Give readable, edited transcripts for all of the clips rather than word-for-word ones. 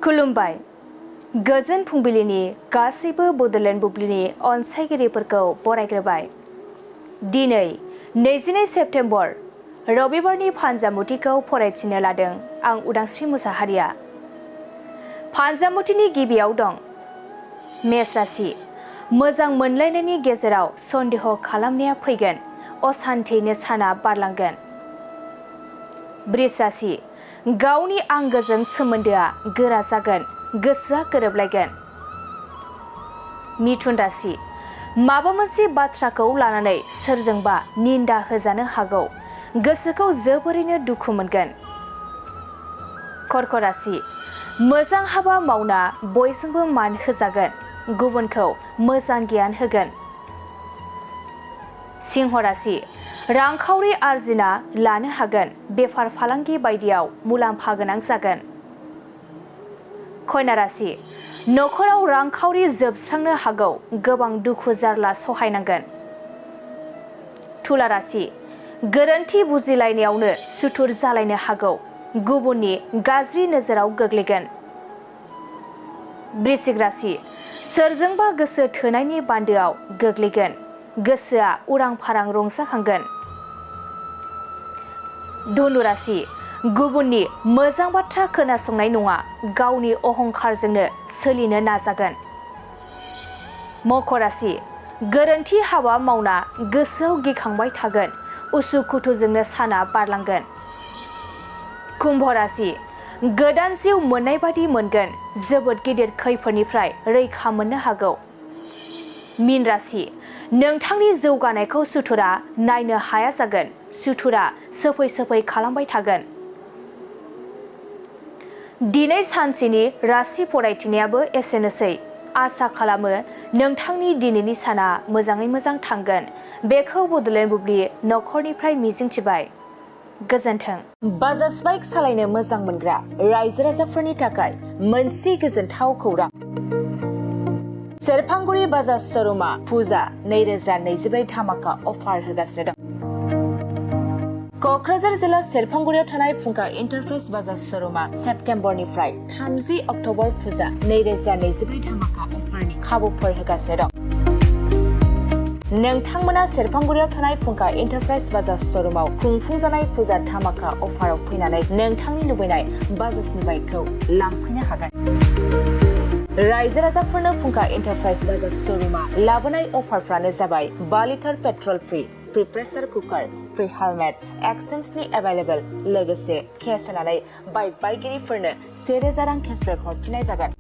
खुलुमबाय गोजोन फुंबिलिनि गासैबो बड'लेण्ड बुब्लिनि अनसायगिरिफोरखौ बरायग्रोबाय। दिनै 22 सेप्तेम्बर रबिबारनि फानजामुथिखौ फरायथिनो लादों आं उदांस्रि मुसाहारिया। फानजामुथिनि गिबियाव दं मेष राशि। मोजां मोनलायनायनि गेजेराव सन्देह खालामनाया फैगोन, असान्थियैनो साना बारलांगोन। बृष राशि। गावनि आंगोजों सोमोन्दोआ गोरा जागोन, गोसोआ गोरोबलायगोन। मिथुन राशि। माबा मोनसे बाथ्राखौ लानानै सोरजोंबा निन्दा होजानो हागौ, गोसोखौ जोबोरैनो दुखु मोनगोन। कर्क राशि। मोजां हाबा मावना बयजोंबो मान होजागोन, गुबुनखौ मोजां गियान होगोन। सिंह राशि। रांखावरि आरजिना लानो हागोन, बेफार फालांगि बायदियाव मुलाम्फा गोनां जागोन। कन्या राशि। नखराव रांखावरि जोबस्रांनो हागौ, गोबां दुखु जारला सहायनांगोन। तुला राशि। गोरोन्थि बुजिलायनायावनो सुथुर जालायनो हागौ, गुबुननि गाज्रि नोजोराव गोग्लैगोन। वृश्चिक राशि। सोरजोंबा गोसो थोनायनि बान्दोआव गोग्लैगोन, गोसोआ उरां फारां रंजाखांगोन। धनु राशि। गुबुननि मोजां बाथ्रा खोनासंनाय नङा, गावनि अहंखारजोंनो सोलिनो नाजागोन। मकर राशि। गोरोन्थि हाबा मावना गोसोआव गिखांबाय थागोन, उसुखुथुजोंनो साना बारलांगोन। कुम्भ राशि। गोदान जिउ मोननाय बादि मोनगोन, जोबोद गिदिर खैफोदनिफ्राय रैखा मोननो हागौ। मीन राशि। नोंथांनि जौगानायखौ सुथुरा नायनो हाया जागोन, सुथुरा सोफै सोफै खालामबाय थागोन। दिनै सानसेनि राशि फरायथिनायाबो एसेनोसै। आसा खालामो नोंथांनि दिनैनि साना मोजाङै मोजां थांगोन, बेखौ बड'लेण्ड बुब्लि नखरनिफ्राय मिजिंथिबाय। गोजोन्थों। बाजाज बाइक सालायनो मोजां मोनग्रा रायजो राजाफोरनि थाखाय मोनसे गोजोनथाव खौरां। सेरफांगुरि बाजाज श'रुमा फुजा 2024 धामाका अफार होगासिनो दं। क'क्राझार जिल्ला सेरफांगुरियाव थानाय फुंखा इन्टारप्राइज बाजाज श'रुमा सेप्तेम्बरनिफ्राय 30 अक्ट'बर फुजा 2024 धामाका अफारनि खाबुफोर होगासिनो दं। नोंथांमोना सेरफांगुरियाव थानाय फुंखा इन्टारप्राइज बाजाज श'रुमाव खुंफुंजानाय फुजा धामाका अफाराव फैनानै नोंथांनि लुबैनाय बाजाजनि बाइकखौ लांफैनो हागोन। रायजो राजाफोरनो फुंखा इन्टारप्राइज बाजाज श'रुमा लाबोनाय अफारफ्रानो जाबाय 5 litre petrol free pressure cooker, free helmet, एक्सचेन्जनि एभेलेबल, लोगोसे केस होनानै बाइक बायगिरिफोरनो 1000 रां केसबेक हरफिननाय जागोन।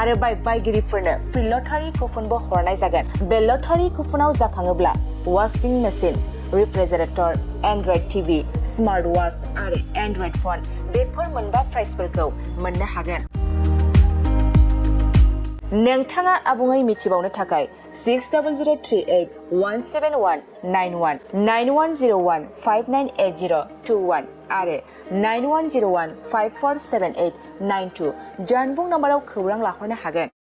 आरो बाइक बायगिरिफोरनो फ्रि लटारि कुपनबो हरनाय जागोन। बे लटारि कुपनाव जाखाङोब्ला washing machine, refrigerator, android TV, smart watch आरो एन्ड्रइड फन बेफोर मोनबा प्राइजफोरखौ मोननो हागोन। नोंथाङा आबुङै मिथिबावनो थाखाय 6038 171 91 9101 598021 आरो 9101 547892 जानबुं नाम्बाराव खौरां लाहरनो हागोन।